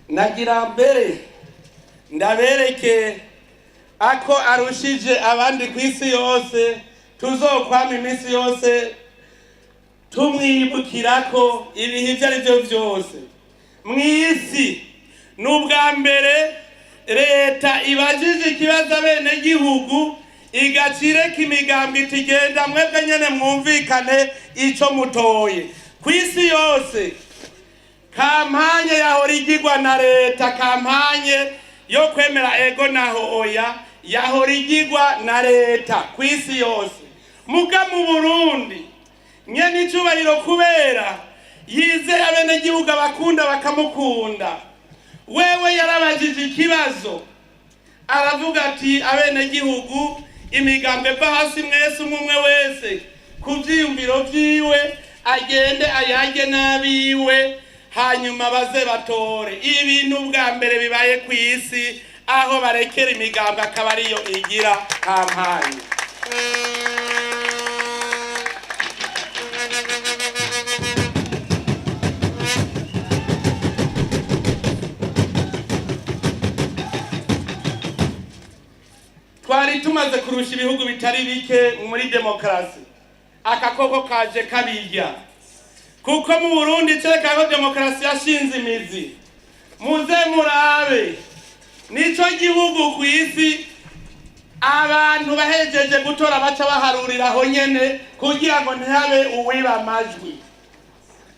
Nagira mbere ndabereke ako arushije abandi ku isi yose, tuzokwama iminsi yose tumwibukirako ibihe ibyo ari byo byose. Mu isi ni ubwa mbere leta ibajije ikibazo abenegihugu, igacireka imigambi itigenda, mwebwe nyene mwumvikane ico mutoye. Ku isi yose campagne yahora igirwa na leta, campagne yo kwemera ego naho oya yahora igirwa na leta ku isi yose. Muga mu Burundi, nyene icubahiro, kubera yizeye abenegihugu, abakunda bakamukunda, wewe yarabajije ikibazo, aravuga ati: "Abenegihugu, imigambwe va hasi, mwese, umwe umwe wese ku vyiyumviro vyiwe, agende ayage n'abiwe, hanyuma baze batore." Ibintu bwa mbere bibaye ku isi aho barekera imigambwe akaba ariyo igira campagne. Twari tumaze kurusha ibihugu bitari bike muri demokarasi. Akakoko kaje kabirya, kuko mu Burundi cerekana ko demokarasi yashinze imizi. Muze murabe, nico gihugu ku isi abantu bahejeje gutora baca baharurira aho nyene kugira ngo ntihabe uwiba amajwi.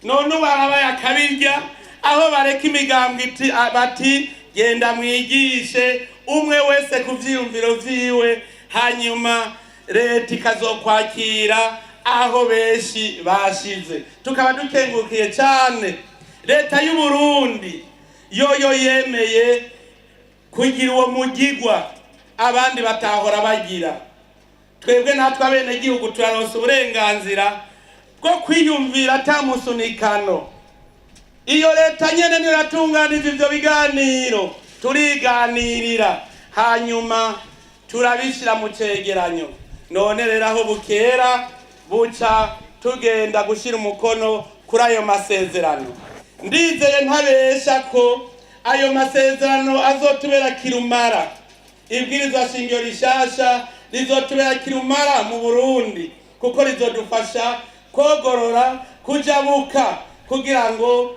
None ubu harabaye akabirya, aho bareka imigambwe iti bati: "Genda mwigishe umwe wese ku vyiyumviro vyiwe, hanyuma leta ikazokwakira aho benshi bashize." Tukaba dukengurukiye cane leta y'u Burundi yoyo yemeye kugira uwo mugigwa abandi batahora bagira. Twebwe natwe abenegihugu turaronsa uburenganzira bwo kwiyumvira ata musunikano. Iyo leta nyene niyo yatunganije ivyo biganiro, turiganirira, hanyuma turabishira mu cegeranyo. None rero aho bukera buca tugenda gushira umukono kuri ayo masezerano. Ndizeye ntabesha ko ayo masezerano azotubera kirumara. Ibwirizwa shingiro rishasha rizotubera kirumara mu Burundi, kuko rizodufasha kogorora, kujabuka, kugira ngo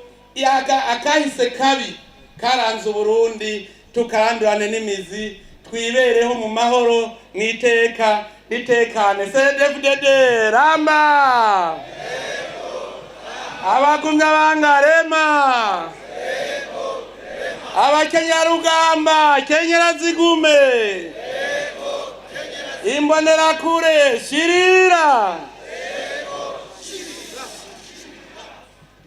akahise kabi karanze Uburundi tukarandurane n'imizi, twibereho mu mahoro, mw'iteka ritekane. CNDD-FDD ramba! Abagumya bangarema, abakenyarugamba, kenyera zigume, imbonerakure shirira.